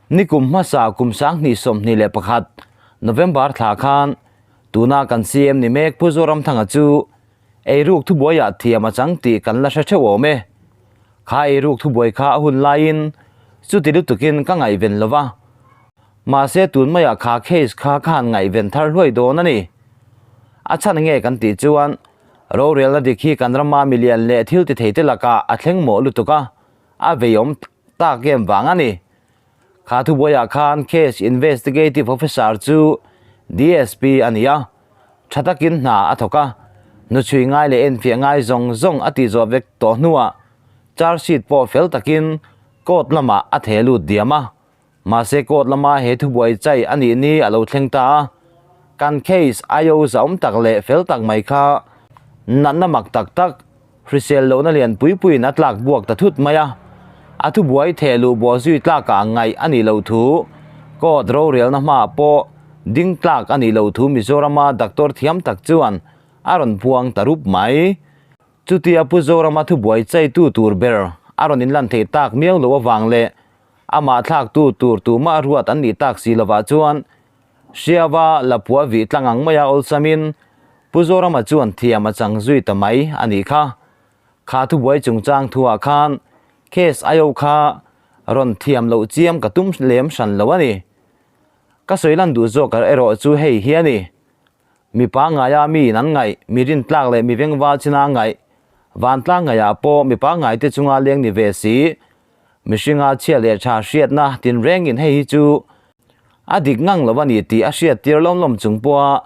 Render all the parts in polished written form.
Nikum hmasa kum 2021 November thla khan tuna kan CM ni mek Pu Zoramthanga chu eiruk thubuaiah thiam a chang tih kan la hre theuh awm e. Kha eiruk thubuai kha a hun laiin chuti lutukin ka ngaihven lo va. Mahse tun maiah kha case kha ka han ngaihven thar hluai dawn a ni. A chhan nge kan tih chuan rorelna dik hi kan rama milian leh thil ti theite lakah a thleng mawh lutuk a, a veiawm tak em vang a ni. Kha thubuaiah khan case investigative officer chu DSP a ni a, tha takin hna a thawk a, hnuchhui ngai leh enfiah ngai zawng zawng a tih zawh vek tawh hnuah charge sheet pawh fel takin court lamah a theh lut diam a. Mahse court lama he thubuai chai a nih ni a lo thleng ta a, kan case IO zahawm tak leh fel tak mai kha natna mak tak tak hrisel lohna lian pui puiin a tlak buak ta thut mai a, a thubuai theh luh buah zui tlakah ngaih a nih loh thu court rorelna hmaah pawh ding tlak a nih loh thu Mizorama doctor thiam tak chuan a rawn puang ta rup mai. Chutia Pu Zorama thubuai chaitu tur ber a rawn inlan theih tak miau loh avang leh amah thlaktu tur tumah ruat an nih tak si lovah chuan Hriava Lapua vih tlang ang maia awlsamin Pu Zorama chuan thiam a chang zui ta mai a nih kha. Kha thubuai chungchang thuah khan case aio kha rawn thiam loh chiam ka tum lem hran lo a ni. Ka sawi lan duh zawk erawh chu hei hi a ni. Mipa ngaia miin an ngaih, mi rintlak leh mi vengval china ngaih, vantlang ngaihah pawh mipa ngaite chunga leng ni ve si. Mihringa chhia leh tha hriatna tinrengin hei hi chu a dik ngang lo a ni tih a hriat tir lawm lawm chung pawha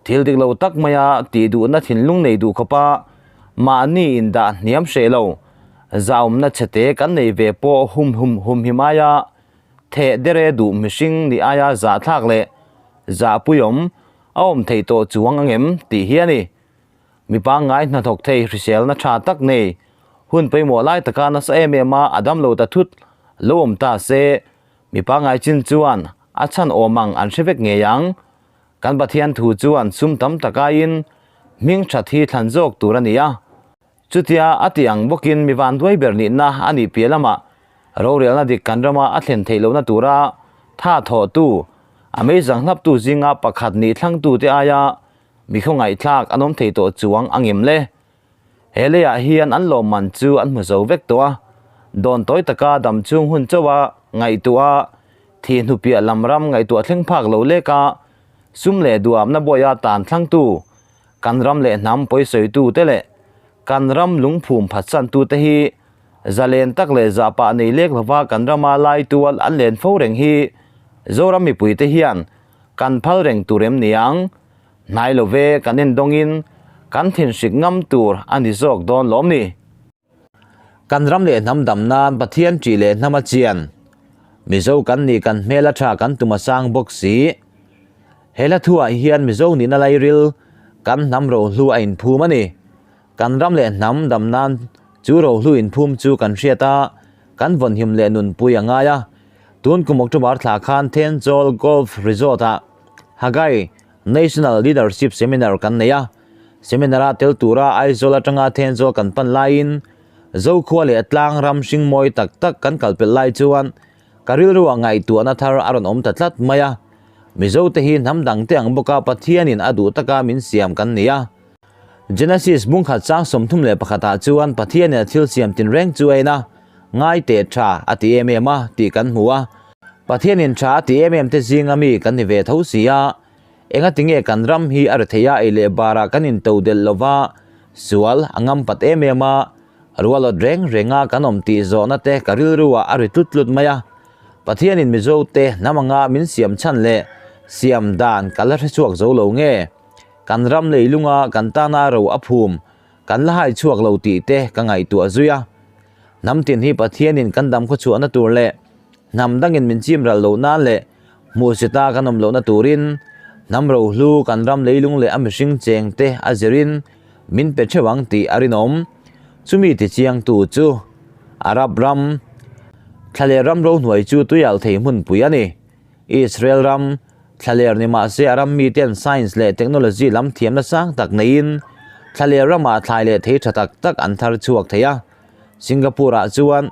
thil dik lo tak maia tih duhna thinlung nei duh khawpa mahni indah hniam hreh lo zahawmna chhete kan nei ve pawh hum hum humhim aia theh dere duh mihring nih aia zahthlak leh zahpuiawm a awm theih tawh chuang angem tih hi a ni. Mi pangngai hnathawk thei hriselna tha tak nei, hun pawimawh lai taka nasa em em a a damlo ta thut lo awm ta se, mi pangngai chin chuan a chhan awm ang an hre vek ngei ang. Kan Pathian thu chuan sum tam tak aiin hming that hi thlan zawk tur a ni a. Chutia a tih ang bawkin mi vanduai ber nihna a nih piah lamah rorelna dik kan rama a thlen theih lohna tura tha thawhtu, a meizang hlaptu zinga pakhat nih thlangtute aia Mi khawngaihthlak an awm thei tawh chuang a ngem le. He leiah hian an lawmman chu an hmu zo vek tawh a, dawn tawi taka dam chung hun chauh a ngaihtuah a, thih hnu piah lam ram ngaihtuah thleng phak lo lek a, sum leh duamna bawia tan thlangtu, kan ram leh hnam pawisawitu te leh kan ram lungphum phatsantu te hi zalen tak leh zahpah nei lek lova kan rama lai tual an len fo reng hi Zoram mipuite hian Kan phal reng tur em niang? Hnai lo ve kan en dawngin kan thinhrik ngam tur a ni zawk dawn lawm ni? Kan ram leh hnam dam nan Pathian ṭih leh hnam a chian. Mizo kan nih kan hmel a ṭha kan tum a sang bawk si. He hla thuah hian Mizo nihna lairil kan hnam rohlu a inphum a ni. Kan ram leh hnam dam nan chu rohlu inphum chu kan hriat a, kan vawnhim leh nunpui a ngai a. Tun kum October thla khan Thenzawl Golf Resort-ah Hagai National Leadership Seminar kan nei a. Seminar-a tel tura Aizawl atanga Thenzawl kan pan laiin Zokhua leh tlang ram hring mawi tak tak kan kal pelh lai chuan ka rilruah ngaihtuahna thar a rawn awm ta tlat mai a. Mizote hi hnam dangte ang bawka Pathianin a duh taka min siam kan ni a. Genesis bungkhat chang 31 ah chuan Pathianin a thil siam tinreng chu a en a, ngai teh tha a ti em em a tih kan hmu a. Pathianin tha a ti em em te zinga mi kan ni ve tho si a, engatinge kan ram hi a rethei a ei leh barah kan into delh lova, sual a ngam pat em em a, rualawt reng renga kan awm tih zawhna te ka rilru ah a ri tlut tlut mai a. Pathianin Mizo te hnam anga min siam chhan leh siam dan ka la hrechhuak zo lo nge? Kan ram leilunga kan tana ro a phum, kan la hai chhuak lo tih te ka ngaihtuah zui a. Hnam tin hi Pathianin kan dam khawchhuahna tur leh hnam dangin min chim ral loh nan leh hmuhsita kan awm lohna turin hnam rohlu kan ram leilung leh a mihring cheng te a zirin min pe theuh ang tih a rinawm. Chumi tichiangtu chu Arab ram thla leh ram rohnuai chu tuialh thei hmunpui a ni. Israel ram Thlaler ni mahse a ram miten science leh technology lam thiamna sang tak neiin thlaler ramah thlai leh thei tha tak tak an thar chhuak thei a. Singapore ah chuan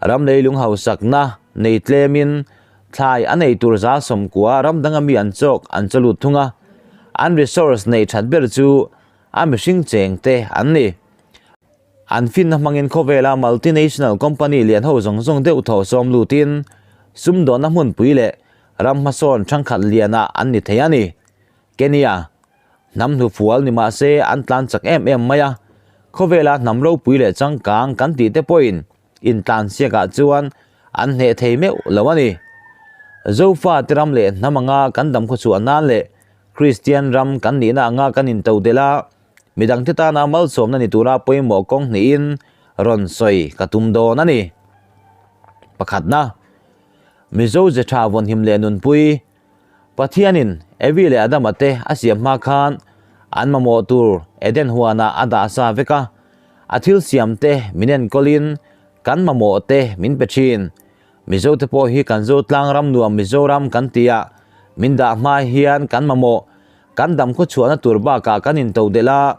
ram leilung hausakna nei tlemin Thlai an ei tur 90% ram danga mi an chawk an chaw lut thung a, an resource nei that ber chu a mihring cheng te an ni. An finna hmangin khawvela multinational company lian ho zawng zawng deuh thaw sawm lutin sumdawnna hmunpui leh ram hmasawn thangkhat lianah an ni thei a ni. Kenya, Hnam hnufual ni mah se an tlan chak em em mai a, khawvela hnam ropui leh changkang kan tih te pawhin intlan siakah chuan an hneh thei meuh lo a ni. Zofa te ram leh hnam anga kan dam khawchhuah nan leh Kristian ram kan nihna anga kan intodelh a, midangte tana malsawmna ni tura pawimawh kawng hnihin rawn sawi ka tum dawn a ni. Pakhatna, Mizo ze tha vawnhim leh nunpui, Pathianin Evi leh Adama te a siam hma khan an mamawh tur Eden huanah a dah sa vek a, a thil siam te min enkawlin kan mamawh te min pe thin. Mizo te pawh hi kan zo tlang ram nuam Mizoram kan tia min dah hma hian kan mamawh kan dam khaw chhuahna tur bakah kan intodelh a,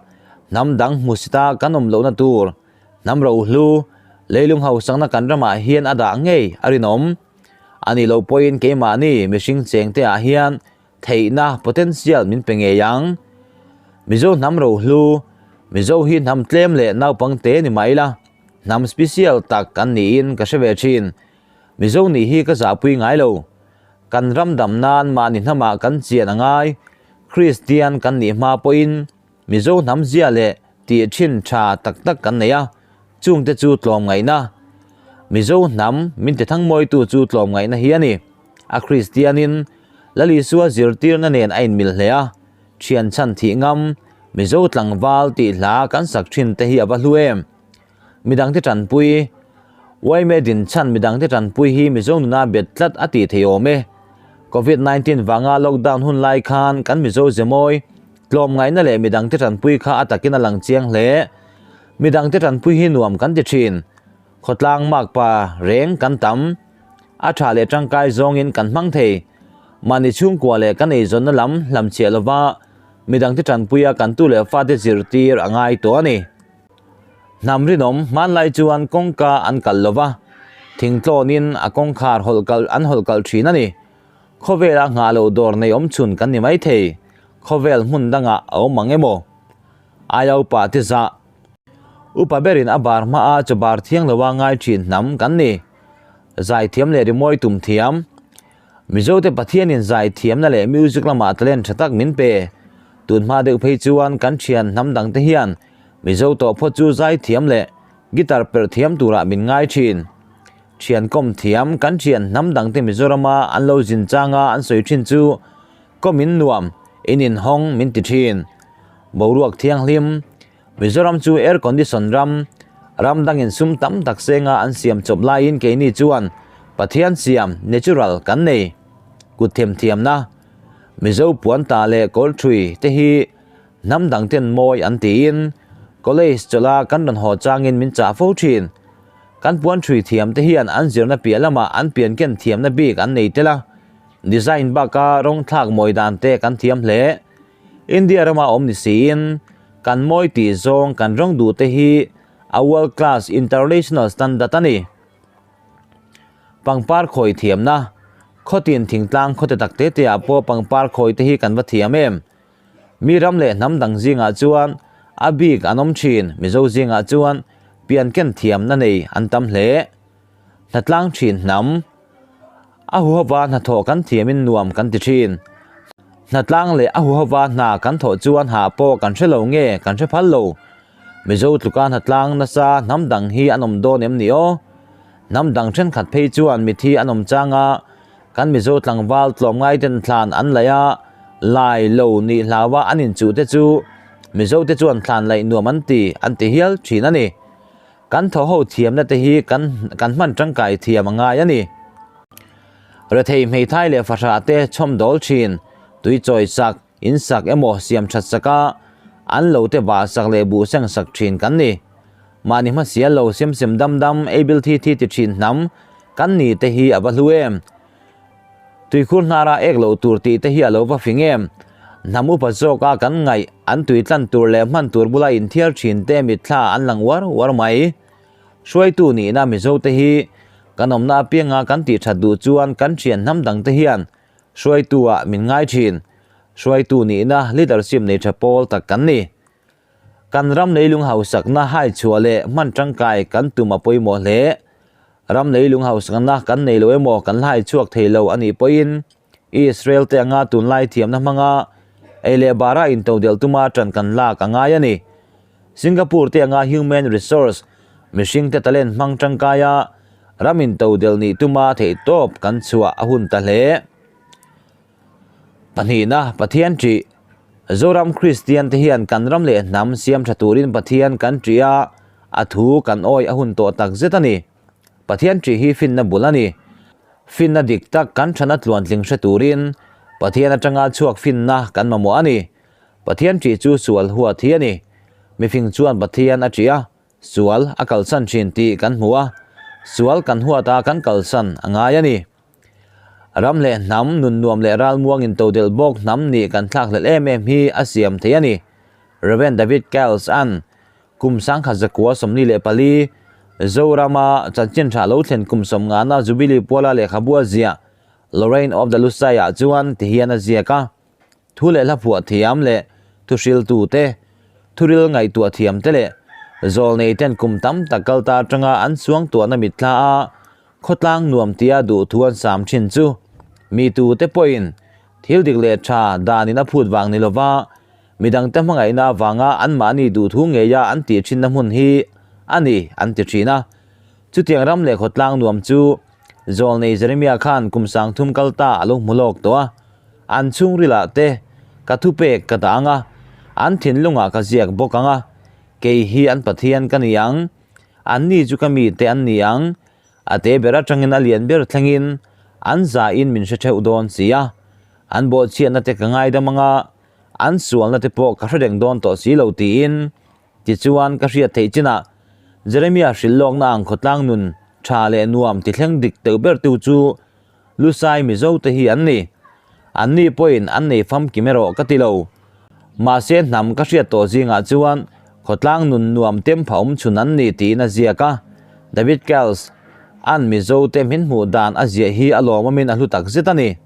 hnam dang hmusita kan awm lohna tur hnam rohlu leilung hausakna kan ramah hian a dah ngei a rinawm. A nih loh pawhin keimahni mihring chengte ah hian theihna, potential, min pe ngei ang. Mizo hnam rohlu, Mizo hi hnam tlem leh naupang te ni mah ila, hnam special tak kan niin ka hre ve thin. Mizo nih hi ka zahpui ngai lo. Kan ram dam nan mahni hnamah kan chian a ngai. Kristian kan nih hma pawhin Mizo hnam zia leh tih thin tha tak tak kan nei a, chungte chu tlawmngaihna. Mizo hnam min ti thangmawitu chu tlawmngaihna hi a ni. A Kristianin Lal Isua zirtirna nen a inmil hle a, thian chhan thih ngam, Mizo tlangval tih hla kan sak thin te hi a va hlu em? Midangte tanpui, Uaime din chhan midangte tanpui hi Mizo nuna bet tlat a tih thei awm e. Covid 19 vanga lockdown hun lai khan kan Mizo zemawi, tlawmngaihna leh midangte tanpui kha a takin a lang chiang hle. Midangte tanpui hi nuam kan ti thin. Khawtlang makpa reng kan tam. A tha leh tangkai zawngin kan hmang thei. Mahni chhungkua leh kan eizawnna lam hlamchhiah lova midangte tanpuia kan tu leh fate zirtir a ngai tawh a ni. Hnam rinawm hmanlai chuan kawngka an kalh lova, thingtlawnin a kawngkhar hawlh kalh an hawlh kalh thin a ni. Khawvela nghah loh dawr nei awm chhun kan ni maithei, khawvel hmun dangah a awm ang emaw? Aia upa te zah. Upa berin a bar hmaa chaw bar thiang loa ngai thin hnam kan ni. Zaithiam leh rimawi tum thiam. Mizote Pathianin zaithiamna leh music lamah talent tha tak min pe. Tun hma deuh phei chuan kan thian hnam dangte hian Mizo tawh phawt chu zaithiam leh guitar perh thiam turah min ngai thin. Thian kawm thiam kan thian hnam dangte Mizorama an lo zin changa an sawi thin chu kawm in nuam, in inhawng min ti thin. Boruak thianghlim, Mizoram chu air condition ram, ram dangin sum tam tak senga an siam chawp laiin keini chuan Pathian siam, natural, kan nei. Kut themthiamna, Mizo puan ta leh kawlthui te hi hnam dang ten mawi an tiin college chawlha kan rawn haw changin min chah fo thin. Kan puan thui thiam te hian an zirna piah lamah an pian ken thiamna bik an nei tel a, design baka rawng thlak mawi dan te kan thiam hle. India rama awm ni siin kan mawi tih zawng kan rawng duh te hi a world class international standard a ni. Pangpar khawi thiamna, Khawtin thingtlang khawte tak te te ah pawh pangpar khawi te hi kan va thiam em? Mi ram leh hnam dang zingah chuan a bik an awm thin, Mizo zingah chuan pian ken thiamna nei an tam hle. Hnatlang thin hnam, A huhova hnathawh kan thiamin nuam kan ti thin. Hnatlang leh a huhova hna kan thawh chuan hah pawh kan hre lo nge kan hre phal lo. Mizo tluka hnatlang nasa hnam dang hi an awm dawn em ni aw? Hnam dang thenkhat phei chuan mithi an awm chang a, kan Mizo tlangval tlawmngai ten thlan an laih a, lai lo nih hlaua an inchuh te chu Mizo te chuan thlan laih nuam an ti an ti hial thin a ni. Kan thaw ho thiamna te hi kan kan hman tangkai thiam a ngai a ni. Rethei hmeithai leh fahrah te chhawm dawl thin, tui chawi sak, in sak emaw siam that sak a, an lo te vah sak leh buh seng sak thin kan ni. Mahni hmasial lo sem sem dam dam ei bil thi thi ti thin hnam kan ni te hi a va hlu em. Tuikhur hnara ek loh tur tih te hi a lo va fing em. Hnam upa zawka kan ngaih an tui tlan tur leh hman tur bula inthiar thin te mitthla an lang uar uar mai. Hruaitu nihna Mizo te hi Kan awmna apianga kan tih that duh chuan kan thian hnam dangte hian hruaitu-ah min ngai thin. Hruaitu nihna leadership nei tha pawl tak kan ni. Kan ram leilung hausakna hai chhuah leh hman tangkai kan tum a pawimawh hle. Ram leilung hausakna kan nei lo emaw kan la hai chhuak thei lo a nih pawhin Israel te anga tunlai thiamna hmanga ei leh bara intodelh tuma tan kan lak a ngai a ni. Singapore te anga human resource, mihring te talent hmang tangkaia ram intodelh nih tuma theihtawp kan chhuah a hun ta hle. Pahnihna, Pathian ṭih. Zoram Kristian te hian kan ram leh hnam siam ṭha turin Pathian kan ṭih a, a thu kan awih a hun tawh tak zet a ni. Pathian ṭih hi finna bul a ni. Finna dik tak kan ṭhana tluantling hre turin Pathian aṭanga chhuak finna kan mamawh a ni. Pathian ṭih chu sual huat hi a ni. Mifing chuan Pathian a ṭih a, sual a kalsan ṭhin tih kan hmu a, sual kan huat a kan kalsan a ngai a ni. Ram leh hnam, nun nuam leh ralmuang intodelh bawk hnam nih kan thlakhlelh em em hi a siam thei a ni. Rev. David Kells an kum sangkhat zakua 24, Zorama chanchin tha lo thlen kum sawmngana Jubilee puala lehkhabu a ziah Lorraine of the Lusai ah chuan ti hian a ziak a, Thu leh hla phuah thiam leh thuhriltu te, thuril ngaihtuah thiam te leh zawlnei ten kum tam tak kal ta atanga an suangtuahna mitthla a khawtlang nuam tia duh thu an sam thin chu mi tu te pawhin thil dik leh tha danin a phut vang ni lova midangte hmangaihna avanga anmahni duhthu ngeia an tih thinna hmun hi a ni an ti thin a. Chutiang ram leh khawtlang nuam chu Zawlnei Jeremia khan kum sangthum kal ta a lo hmu lawk tawh a, an chhungrilah te ka thupek ka dah ang a, an thinlungah ka ziak bawk ang a, kei hi an Pathian ka ni ang, anni chu ka mite an ni ang, a te ber atangin a lian ber thlengin an zain min hre theuh dawn si a, an bawhchhiatna te ka ngaidam ang a, an sualna te pawh ka hre reng dawn tawh si lo tiin Tichuan, ka hriat theih chinah Jeremia hrilh lawkna ang khawtlang nun tha leh nuam ti thleng dik teuh bertu chu Lusai Mizote hi an ni. Anni pawhin an nei famkim erawh ka ti lo. Mahse hnam ka hriat tawh zingah chuan khawtlang nun nuam tempha awm chhun an ni tiin a ziak a. David Kells an Mizote min hmuh dan a ziah hi a lawmawmin a hlu tak zet a ni.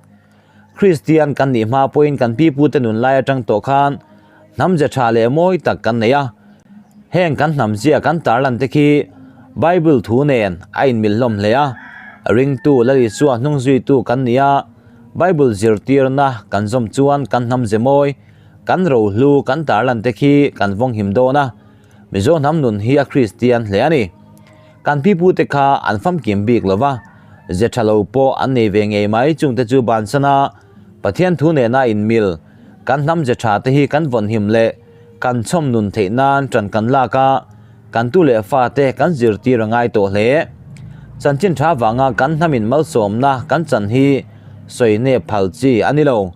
Kristian kan nih hma pawhin kan pipute nun lai atang tawh khan hnam ze tha leh mawi tak kan nei a. Heng kan hnam zia kan tarlan te khi Bible thu nen a inmil hlawm hle a. Ringtu Lal Isua hnung zuitu kan ni a, Bible zirtirna kan zawm chuan kan hnam ze mawi, kan rohlu kan tarlan te khi kan vawng him dawn a. Mizo hnam nun hi a Kristian hle a ni. Kan pipute kha an famkim bik lo va, ze tha lo pawh an nei ve ngei mai chungte chu bansana Pathian thu nena inmil kan hnam ze tha te hi kan vawnhim leh kan chhawm nun theih nan tan kan lak a, kan tu leh fate kan zirtir a ngai tawh hle. Chanchin tha vanga kan hnamin malsawmna kan chan hi sawi nep phal chi a ni lo.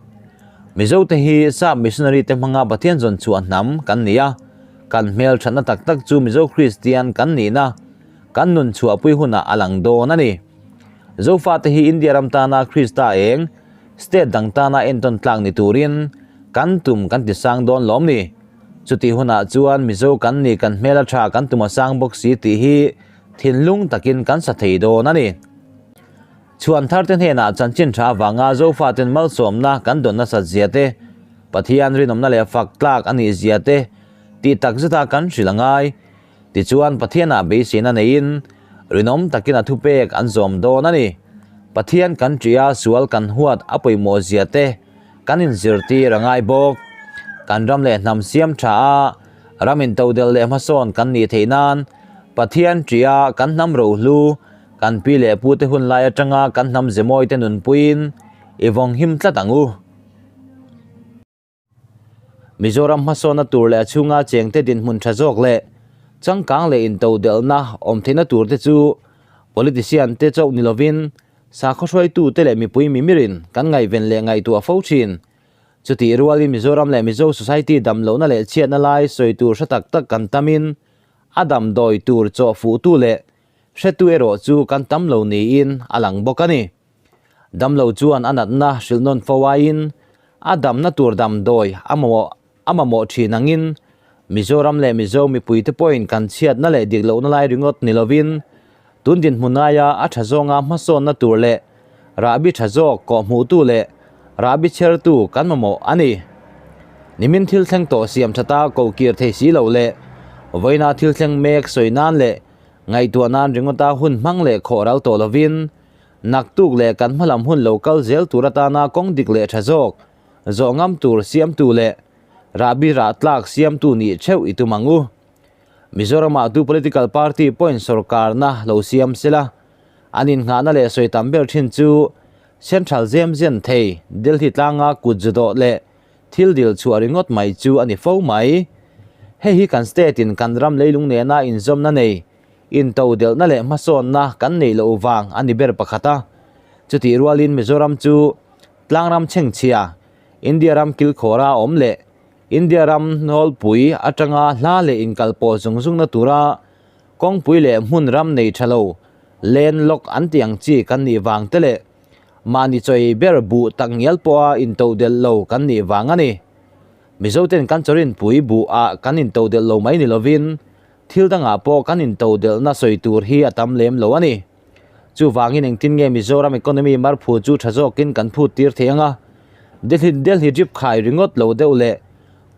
Mizo te hi sap missionary te hmanga Pathian zawn chhuah hnam kan ni a, kan hmel thatna tak tak chu Mizo Kristian kan nihna kan nun chhuahpui hunah a lang dawn a ni. Zofa te hi India ram tana Krista eng, state dang tana entawn tlak ni turin kan tum kan ti sang dawn lawm ni. Chutih hunah chuan Mizo kan ni kan hmel a tha kan tum a sang bawk si tih hi thinlung takin kan sa thei dawn a ni. Chhuan tharte hnenah chanchin tha avanga Zofaten malsawmna kan dawn nasat zia te, Pathian rinawmna leh fak tlak a nih zia te tih tak zeta kan hrilh a ngai. Tichuan Pathianah beiseina neiin rinawm takin a thupek an zawm dawn a ni. Pathian kan ṭih a, sual kan huat a pawimawh zia te kan inzirtir a ngai bawk. Kan ram leh hnam siam tha a, ram intodelh leh hmasawn kan nih theih nan Pathian ṭih a kan hnam rohlu Kan pi leh pu te hun lai atanga kan hnam zemawi te nunpuiin i vawng him tlat ang u. Mizoram hmasawnna tur leh a chhunga chengte dinhmun tha zawk leh changkang leh intodelhna awm theihna tur te chu politician te chauh ni lovin sakhaw hruaitu te leh mipui mimirin kan ngaihven leh ngaihtuah fo thin. Chutih rualin Mizoram leh Mizo society damlohna leh chhiatna lai sawi tur hre tak tak kan tamin a damdawi tur chawh fuhtu leh Hretu erawh chu kan tam lo niin a lang bawk a ni. Damlo chuan a natna hrilh nawn fo aiin a damna tur damdawi a mamawh a mamawh thin angin Mizoram leh Mizo mipuite pawhin kan chhiatna leh dik lohna lai ringawt ni lovin Tun dinhmun aia a tha zawnga hmasawnna tur leh rahbi tha zawk kawhhmuhtu leh rahbi chhertu kan mamawh a ni. Nimin thil thleng tawh siam thata ko kir thei si lo leh vawiina thil thleng mek sawi nan leh ngaihtuah nan ringawta hun hmang leh khawh ral tawh lovin naktuk leh kan hmalam hun lo kal zel tur atana kawng dik leh tha zawk zawh ngam tur siamtu leh rahbi rah tlak siamtu nih theuh i tum ang u. Mizoramah tu political party pawhin sorkarna lo siam sela, an innghahna leh sawi tam ber thin chu Central zem zen thei Delhi tlanga kut zu dawh leh thil dil chhuah ringawt mai chu a ni fo mai. Hei hi kan state in kan ram leilung nena inzawmna nei, intodelhna leh hmasawnna kan neih loh vang a ni ber pakhat a. Chutih rualin Mizoram chu tlangram chhengchhia, India ram kilkhawra awm leh India ram hnawlpui atanga hla leh inkalpawh zung zungna tura kawngpui leh hmun ram nei tha lo, land lock an tih ang chi kan nih vang te leh mahni chawi ber buh tak ngial pawha intodelh lo kan nih vang a ni. Mizoten kan chawrinpui buh ah kan intodelh lo mai ni lovin thil dangah pawh kan intodelhna sawi tur hi a tam lem lo a ni. Chuvangin engtin nge Mizoram economy marphu chu tha zawkin kan phut tir thei anga? Delhi Delhi drip khai ringawt lo deuh leh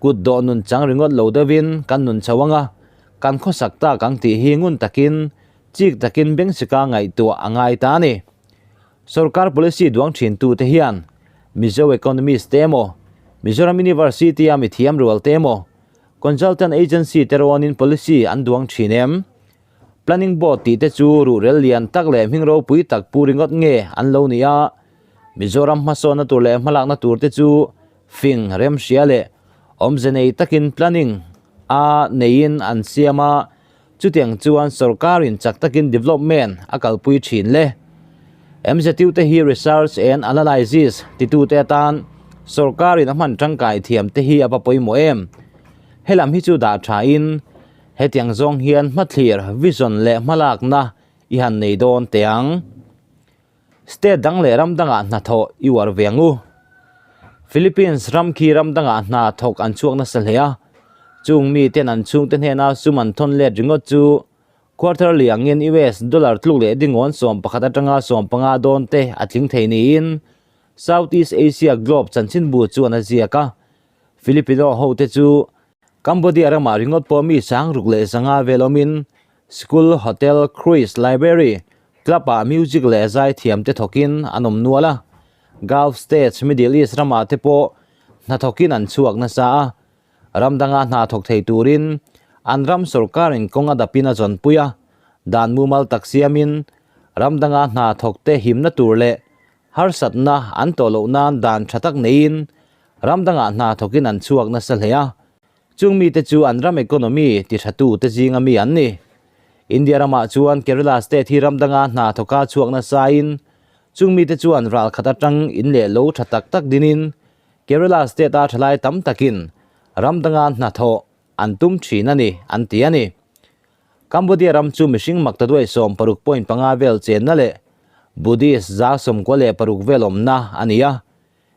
kut dawh nun chang ringawt lo deuhin kan nun chho anga, kan khawsak tak ang tih hi ngun takin, chik takin bengsika ngaihtuah a ngai ta a ni. Sorkar policy duang thintute hian Mizo economist te emaw, Mizoram University-a mithiam rual te emaw, consultant agency te rawnin policy an duang thin em? Planning Board tih te chu ruhrel lian tak leh hming ropui tak pu ringawt nge an lo ni a, Mizoram hmasawnna tur leh hmalakna tur te chu fing remhria leh awmze nei takin planning a neiin an siam a, chutiang chuan sorkarin chak takin development a kalpui thin le. MZU te hi Research and Analysis titute atan sorkarin a hman tangkai thiam te hi a va pawimawh em? Helam hi chu dah thain Hetiang zawng hian hmathlir, vision, leh hmalakna i han nei dawn teh ang. State dang leh ram dangah hnathawh i uar ve ang u. Philippines ram khi ram dangah hna thawk an chhuak nasa hle a, chung miten an chhungte hnena sum an thawn let ringawt chu quarter liangin US dollar tluk leh dingawn 11 atanga 15 dawn te a tling thei niin Southeast Asia Globe chanchinbu chuan a ziak a. Filipino hote chu Cambodia ramah ringawt pawh mi sang ruk leh zanga vel awmin school, hotel, cruise, library, club ah music leh zai thiam te thawkin an awm nual a. Gulf States, Middle East ramah te pawh hna thawkin an chhuak nasa a. Ram danga hna thawk thei turin an ram sorkarin kawng a dapin a zawnpui a, dan mumal tak siamin ram danga hna thawk te himna tur leh harsatna an tawh loh nan dan tha tak neiin Ram dangah hna thawkin an chhuak nasa hle a, chung mite chu an ram economy ti thatu te zinga mi an ni. India ramah chuan Kerala state hi ram danga hna thawka chhuak nasain chung mite chuan ral khat atang in leh lo tha tak tak dinin Kerala state a thalai tam takin ram danga hna thawh an tum thin a ni an ti a ni. Cambodia ram chu mihring maktaduai 16.5 vel chenna leh Buddhist 96 vel awmna a ni a.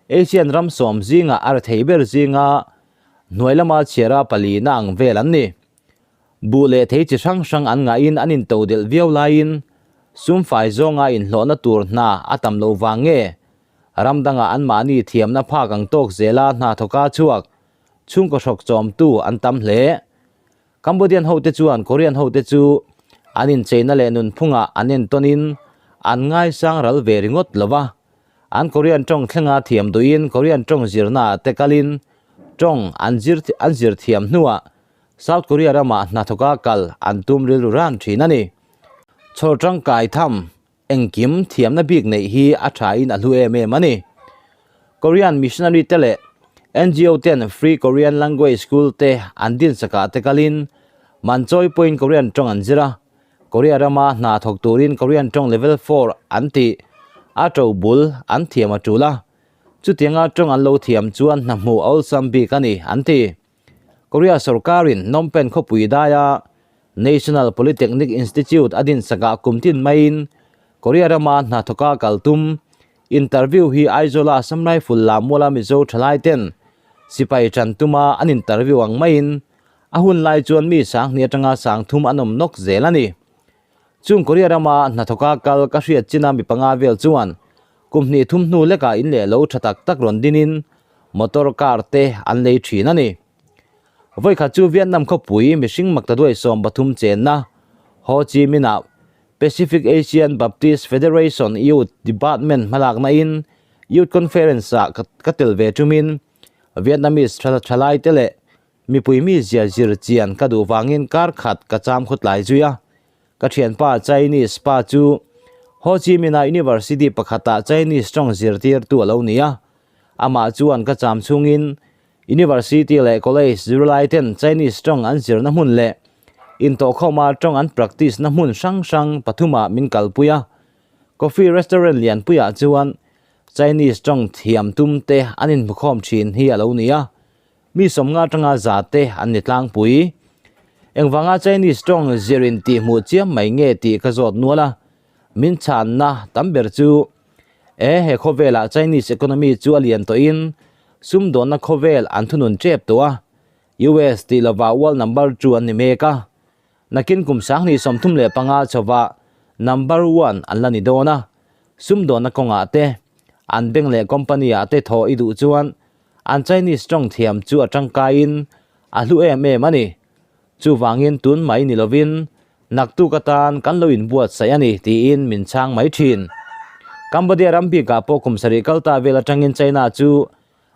Asian ram sawm zingah a rethei ber zinga hnuai lama chhiara palina ang vel an ni. Buh leh thei chi hrang hrang an ngahin an into delh viau laiin sum fai zawnga inhlawhna tur hna a tam lo vang nge ram dangah anmahni thiamna phak ang tawk zela hna thawka chhuak chhungkaw hrawk chawmtu an tam hle. Cambodian hote chuan Korean hote chu an incheina leh nunphungah an entawnin an ngaisang ral ve ringawt lo va. An Korean tawng thlenga thiam duhin Korean tawng zirnaah te kalin tawng an zir an zir thiam hnuah South Korea ramah hnathawka kal an tum rilru ran thin a ni. Chhawr tangkai tham engkim thiamna bik neih hi a thain a hlu em em a ni. Korean missionary te leh NGO ten Free Korean Language School te an dinsakah te kalin Manchawi pawhin Korean tawng an zir a, Korea rama hna thawk turin Korean tawng level 4 an tih a to bul an thiam a tul a, chutianga tawng an lo thiam chuan hna hmuh a awlsam bik a ni an ti. Korea sorkarin Phnom Penh khawpui daia National Polytechnic Institute a dinsakah kum tin maiin Korea rama hna thawka kal tum interview hi Aizawla Assam Rifle Lammuala Mizo thalai ten sipai tan tuma an interview ang maiin a hun lai chuan mi sang hnih atanga sang thum an awm nawk zel a ni. Chung Korea rama hnathawka kal ka hriat china mi panga vel chuan kum hnih thum hnu lekah in leh lo tha tak tak rawn dinin motor car te an lei thin a ni. Vawikhat chu Vietnam khawpui mihring maktaduai 13 chenna Ho Chi Minh-ah Pacific Asian Baptist Federation Youth Department hmalakna in Youth Conference-ah ka tel ve tumin Vietnamese thalai te leh Mipui mi zia zir chian ka duh vangin kar khat ka cham khawtlai zui a. Ka thianpa Chinese pa chu Ho Chi Minh-a University pakhatah Chinese tawng zirtirtu a lo ni a. Amah chuan ka cham chhungin University leh College zirlai ten Chinese tawng an zirna hmun leh intawhkhawma tawng an practice na hmun hrang hrang pathumah min kalpui a. Coffee restaurant lianpuiah chuan Chinese tawng thiam tum te an inhmukhawm thin hi a lo ni a. Mi 50 atanga za te an ni tlangpui. Engvanga Chinese tawng zir in tih hmuh chiam mai nge tih ka zawt nual a. Min chhanna tam ber chu, E, he khawvelah Chinese economy chu a lian tawhin sumdawnna khawvel an thunun tep tawh a, US tih lovah world number two an ni mek a. Nakin kum 2035 chhovah number one an la ni dawn a. Sumdawnna kawngah te, an bank leh company ah te thaw i duh chuan An Chinese tawng thiam chu a tangkaiin a hlu em em a ni. Chuvangin tun mai ni lovin naktuk atan kan lo inbuatsaih a ni tiin min chhang mai thin. Cambodia ram bikah pawh kum sarih kal ta vel atangin China chu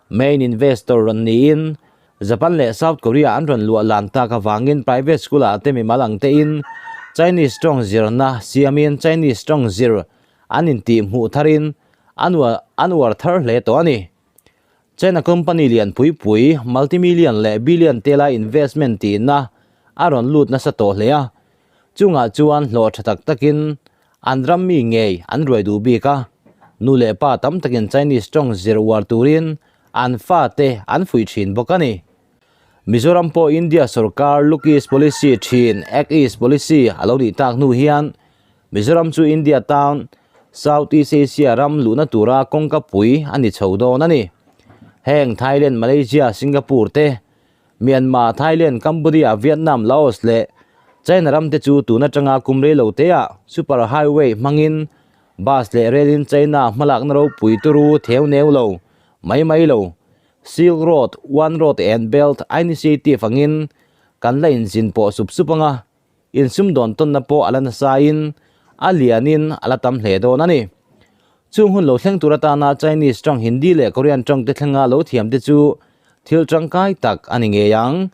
main investor rawn niin Japan leh South Korea an rawn luah lan tak avangin private school ah te mimal ang tein Chinese tawng zirna siamin Chinese tawng zir an intih hmuh tharin an uar thar hle tawh a ni. China company lian pui pui, multi-million leh billion tela investment tihna a rawn lut nasa tawh hle a. Chungah chuan hlawh tha tak takin an ram mi ngei an ruai duh bik a. Nu leh pa tam takin Chinese tawng zir uar turin an fate an fuih thin bawk a ni. Mizoram pawh India sorkar Look East Policy thin Act East Policy a lo nih tak hnu hian Mizoram chu India town, South East Asia ram luhna tura kawngka pui a ni chho dawn a ni. Heng Thailand, Malaysia, Singapore te, Myanmar, Thailand, Cambodia, Vietnam, Laos leh China ram te chu tun atanga kum rei lo teah Super Highway hmangin bus leh rail in China hmalakna ropui turu theu neu lo mai mai lo. Silk Road, One Road and Belt Initiative angin kan la inzin pawh sup sup anga. Insumdawn tawnna pawh a la nasain a lianin a la tam hle dawn a ni. Chung hun lo thleng tur atana Chinese tawng, Hindi leh Korean tawng te thlenga lo thiam te chu thil tangkai tak a ni ngei ang.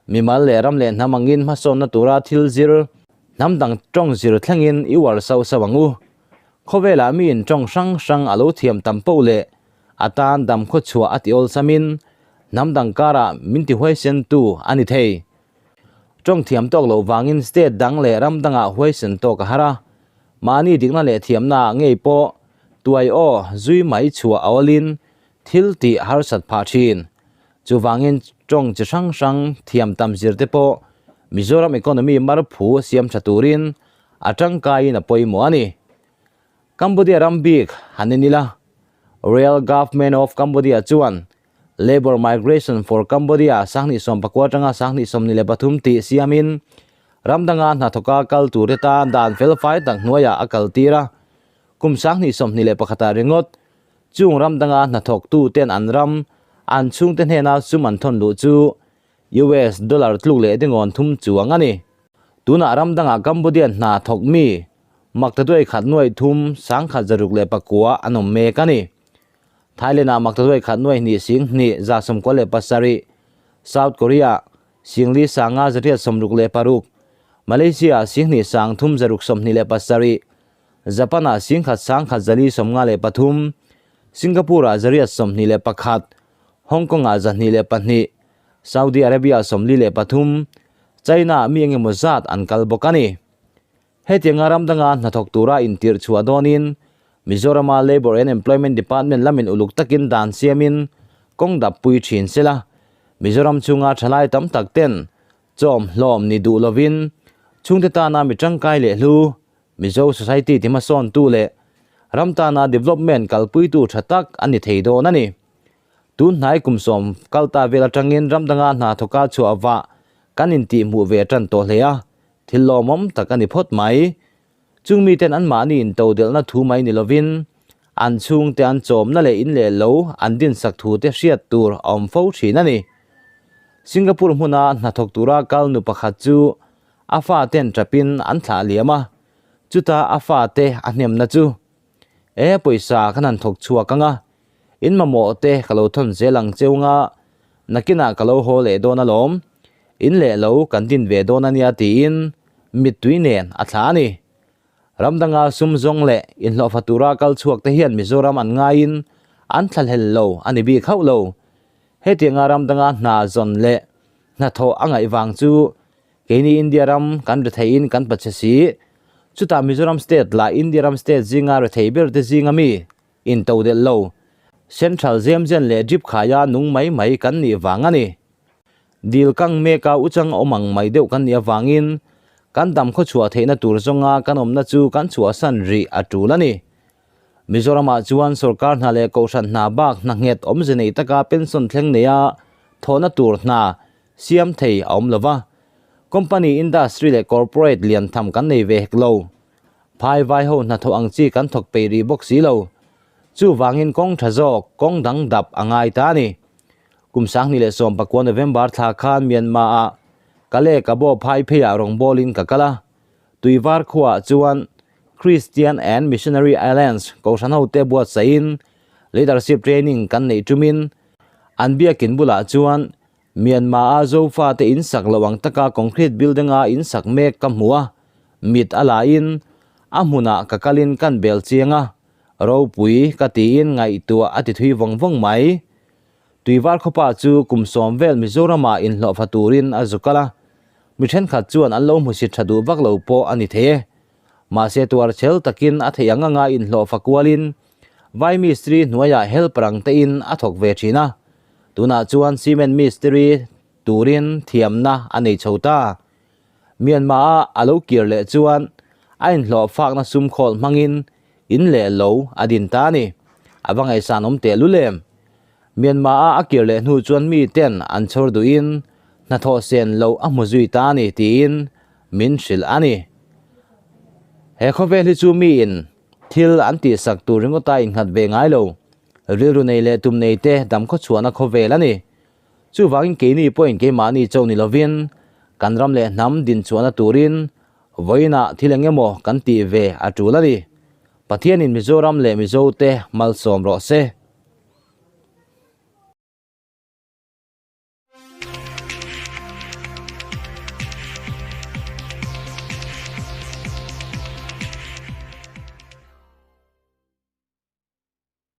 Mimal leh ram leh hnam angin hmasawnna tura thil zir, hnam dang tawng zir thlengin i uar sauh sauh ang u. Khawvelah miin tawng hrang hrang a lo thiam tam poh leh a tan dam khawchhuah a ti awlsamin hnam dang karah min ti huaisentu a ni thei. Tawng thiam tawk loh vangin state dang leh ram dangah huaisen tawk a har a, mahni dikna leh thiamnaah ngei pawh tuai aw zui mai chhuah a awlin thil tih harsat phah thin. Chuvangin tawng chi hrang hrang thiam tam zir te pawh Mizoram economy mar phu siam tha turin a tangkaiin a pawimawh a ni. Cambodia ram bik han en ila, Royal Government of Cambodia chuan Labour Migration for Cambodia 2019 atanga 2023 tih siamin ram danga hnathawka kal turte tan dan felfai tak hnuaiah a kaltir a. Kum 2021 ah ringawt chung ram danga hnathawktu ten an ram an chhungte hnena sum an thawn luh chu US dollar tluk leh dingawn thum chuang a ni. Tunah ram dangah Cambodian hna thawk mi maktaduai khat nuai thum 1609 an awm mek a ni. Thailand-ah maktaduai khat nuai hnih 20 197, South Korea 4 5 866, Malaysia-ah 2 3 627, Japan-ah 1 1 153, Singapore-ah 821, Hong Kong-ah 202, Saudi Arabia-ah 43, China-ah mi engemaw zat an kal bawk a ni. Hetianga ram danga hnathawk tura intirh chhuah dawnin Mizorama Labour and Employment Department lamin uluk takin dan siamin kawng dap pui thin sela, Mizoram chhunga thalai tam tak ten chawm hlawm ni duh lovin chhungte tana mi tangkai leh hlu, Mizo society ti hmasawntu leh ram tana development kalpuitu tha tak a ni thei dawn a ni. Tun hnai kum 10 kal ta vel atangin ram danga hna thawka chhuah vah kan intihhmuh ve tan tawh hle a, Thil lawmawm tak a ni phawt mai. Chung miten anmahni intodelhna thu mai ni lovin, an chhungte an chawmna leh in leh lo an dinsak thute hriat tur a awm fo thin a ni. Singapore hmuna hnathawk tura kal nu pakhat chu a faten tapin an thlah liam a, chuta a fate a hnemna chu, E pawisa kan han thawk chhuak ang a, in mamawh te ka lo thawn zel ang cheu nga, nakinah ka lo haw leh dawn alawm, in leh lo kan din ve dawn a nia tiin mittui nen a thla a ni. Ram danga sum zawng leh inhlawhfa tura kal chhuak te hian Mizoram an ngaiin an thlahlel lo a ni bik hauh lo. Hetianga ram danga hna zawn leh hnathawh a ngaih vang chu Keini India ram kan retheiin kan pachhe si. Chutah Mizoram state lah India ram state zinga rethei ber te zinga mi intodelh lo, central zem zen leh drip khaia nung mai mai kan nih vang a ni. Dil kang meka uchang awm ang mai deuh kan nih avangin kan dam khawchhuah theihna tur zawnga kan awmna chu kan chhuahsan rih a tul a ni. Mizoramah chuan sorkar hna leh kohhran hna bak hna nghet awmze nei taka pension thleng neia thawhna tur hna siam thei a awm lo va, company, industry leh corporate lian tham kan nei ve hek lo. Phai vai ho hnathawh ang chi kan thawk peih rih bawk si lo. Chuvangin kawng tha zawk, kawng dang dap a ngai ta a ni. Kum 2019 November thla khan Myanmar-ah Kale Kabo phai pheiah rawngbawlin ka kal a, Tuivar khuaah chuan Christian and Missionary Alliance kohhran hote buatsaihin leadership training kan neih tumin an biakin bulah chuan Myanmar-a Zofate in sak loh ang taka concrete building-a in sak mek ka hmu a, mit a lahin a hmunah ka kalin kan bel chiang a, ropui ka tiin ngaihtuah a ti thui vawng vawng mai. Tuivar khawpa chu kum sawm vel Mizoramah inhlawhfa turin a zu kal a, mi thenkhat chuan an lo hmusit tha duh vak lo pawh a ni thei e. Mahse tuar chhel takin a theih ang anga inhlawhfa kualin Vai mistri hnuaiah helper ang tein a thawk ve thin a, tunah chuan cement mistri turin thiamna a nei chho ta. Myanmar-a a lo kir leh chuan a inhlawh fakna sum khawl hmangin in leh lo a din ta a ni. A va ngaihsan awm teh lul em? Myanmar-a a kir leh hnu chuan miten an chhawr duhin hnathawh sen loh a hmu zui ta a ni tiin min hrilh a ni. He khawvel hi chu miin Thil an tihsak tur ringawta innghat ve ngai lo. Rilru nei leh tum nei te dam khawchhuahna khawvel a ni. Chuvangin keini pawhin keimahni cho ni lovin kan ram leh hnam dinchhuahna turin vawiinah thil eng emaw kan tih ve a tul a ni. Pathianin Mizoram leh Mizote malsawm rawh se.